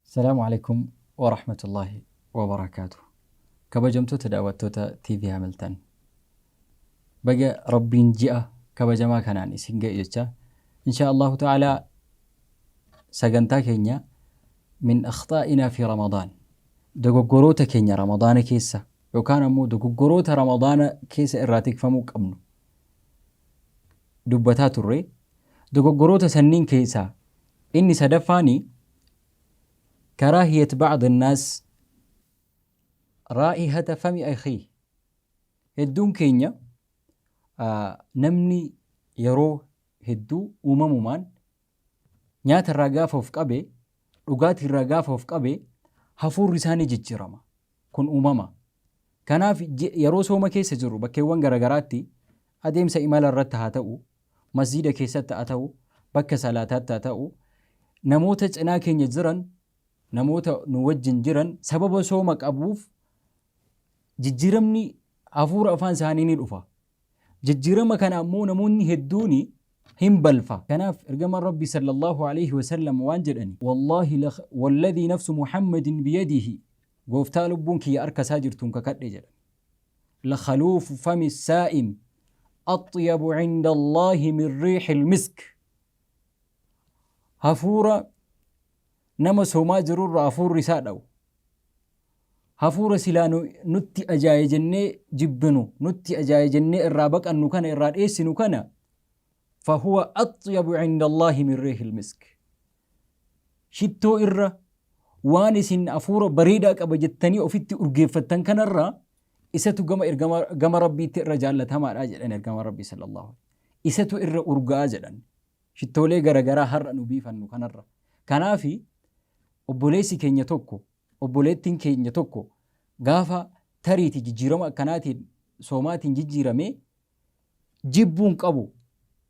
Salaamu alaikum wa rahmatullahi wa barakaatu. Kabajamtoota daawwattoota TV Hamilton. Baga Rabbiin ji'a kabajamaa kanaan isin ga'e jecha insha Allahu ta'ala sagantaa keenya min akhxaa'inaa fi Ramadaan dogoggoroota keenya Ramadaana keessa yookaan ammoo dogoggoroota Ramadaana keessa irraa tikfamuu qabnu dubbataa turre. Dogoggoroota sanniin keessaa inni sadaffaani karaahiyat ba'd annaas raa'ihata fami akhiih. Hedduun keenya namni yeroo hedduu uumamumaan nyaata irraa gaafa of qabe, dhugaatii irraa gaafa of qabe hafuurri isaa ni jijjiirama. Kun uumama. Kanaaf yeroo sooma keessa jirru bakkeewwan garaagaraatti adeemsa imala irratti haa ta'u, masjiida keessatti haa ta'u, bakka salaataatti haa ta'u, namoota cinaa keenya jiran, namoota nu wajjin jiran sababa sooma qabuuf jijjiiramni hafuura afaan isaanii ni dhufa. Jijjiirama kana ammoo namoonni hedduun hin balfa. Kanaaf ergamaan Rabbii sallallahu alaihi wasallam waan jedhani, wallaahi walladhii nafsu Muhammadin biyadihi, gooftaa lubbuun kiyya harka isaa jirtuun kakadhe jedhan. La khaluufu fami saa'im axyabu cinda Allaahi min riixil misk. Hafuura nama soomaa jirurra hafuurri isaa dha'u Hafuura silaa nu nutti ajaaye jennee jibbinu, nutti ajaaye jennee irraa baqannu kana, irraa dheessinu kana, fahuwa axyabu cinda Allaahi min riihil misk. Shittoo irra waan isin hafuura bareedaa qaba jettanii ofitti urgeeffattan kanarra isatu gama ergama gama Rabbiitti irra jaallatamaadha jedhan ergama Rabbii sallallahu alaihi isatu irra urgaa'a jedhan. Shittoolee garagaraa har'a nu biifannu kanarra. Kanaafi obboleessi keenya tokko obboleettiin keenya tokko gaafa tariiti jijjiirama akkanaatiin soomaatiin jijjiirame jibbuu hin qabu.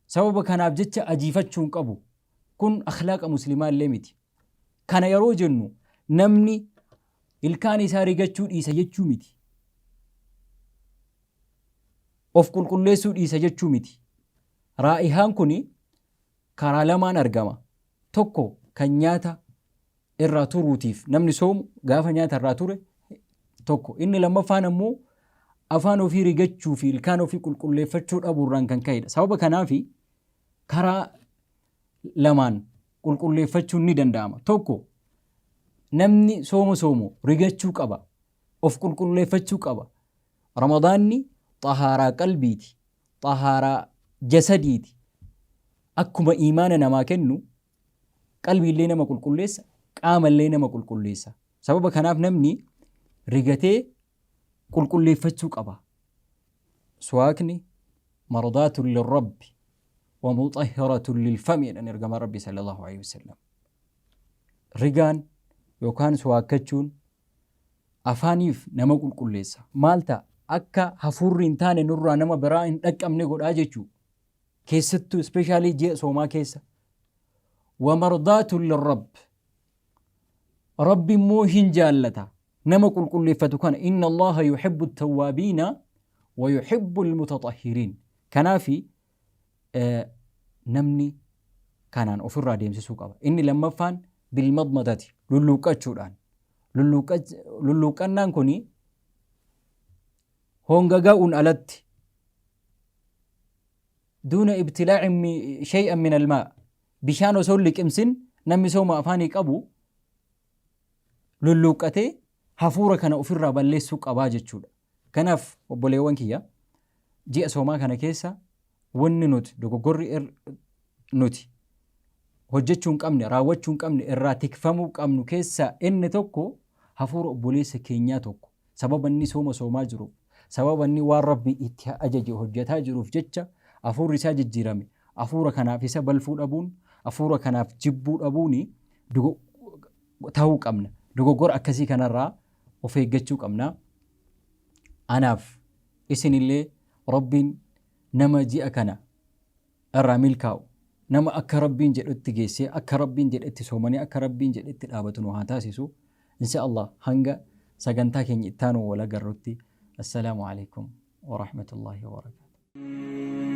Sababa kanaaf jecha ajiifachuu hin qabu. Kun akhlaaqa muslimaa illee miti. Kana yeroo jennu namni ilkaan isaa rigachuu dhiisa jechuu miti. Of qulqulleessuu dhiisa jechuu miti. Raa'ihaan kun karaa lamaan argama. Tokko kan nyaata irraa turuutiif namni soomu gaafa nyaata irraa ture tokko. Inni lammaffaan ammoo afaan ofii rigachuu fi ilkaan ofii qulqulleeffachuu dhabuurraan kan ka'edha. Sababa kanaaf karaa lamaan qulqulleeffachuun ni danda'ama. Tokko namni sooma soomu rigachuu qaba. Of qulqulleeffachuu qaba. Ramadaanni xahaaraa qalbiiti. Xahaaraa jasadiiti. Akkuma iimaana namaa kennu qalbiillee nama qulqulleessa, qaamallee nama qulqulleessa. Sababa kanaaf namni rigatee qulqulleeffachuu qaba. Suwaakni mardaatun lirrabbi wa muxahhiratun lilfami jedhan ergamaan Rabbii sallallahu alaihi wasallam. Rigaan yookaan suwaakkachuun afaaniif nama qulqulleessa. Maal ta'a? Akka hafuurri hin taane nurraa nama biraa hin dhaqqabne godhaa jechuudha. Keessattuu ispeeshaalii ji'a soomaa keessa. Wamardaatun lirrabb. Rabbi immoo hin jaallata. Nama qulqulleeffatu kana inna Allaha yuhibbu tawwaabiina wa yuhibbu almutaxahhiriin. Kanaafi namni kanaan ofirraa deemsisuu qaba. Inni lammaffaan bilmadmadati lulluuqqachuudhaan. Lulluuqqannaan kuni hongagaa'uun alatti duuna ibtilaa'i shay'an min almaa bishaan osoo hin liqimsin namni sooma afaanii qabu lulluuqqatee hafuura kana ofirraa balleessuu qabaa jechuudha. Kanaaf obboleewwan kiyya ji'a soomaa kana keessa wanni nuti dogoggorri nuti hojjechuu hin qabne raawwachuu hin qabne irraa tikfamuu qabnu keessaa inni tokko hafuura obboleessa keenyaa tokko sababa inni sooma soomaa jiruuf sababa inni waan Rabbi itti ajaje hojjetaa jiruuf jecha hafuurri isaa jijjiirame hafuura kanaaf isa balfuu dhabuun hafuura kanaaf jibbuu dhabuun ta'uu qabna. Dogoggora akkasii kanarraa of eeggachuu qabna. Anaaf isinillee Rabbiin nama ji'a kana irraa milkaa'u, nama akka Rabbiin jedhutti geessee, akka Rabbiin jedhetti soomanii, akka Rabbiin jedhetti dhaabatu nu haa taasisu. Insha Allah hanga sagantaa keenya ittaanu wal agarrutti, assalaamu alaikum wa rahmatullahi wa barakaatuh.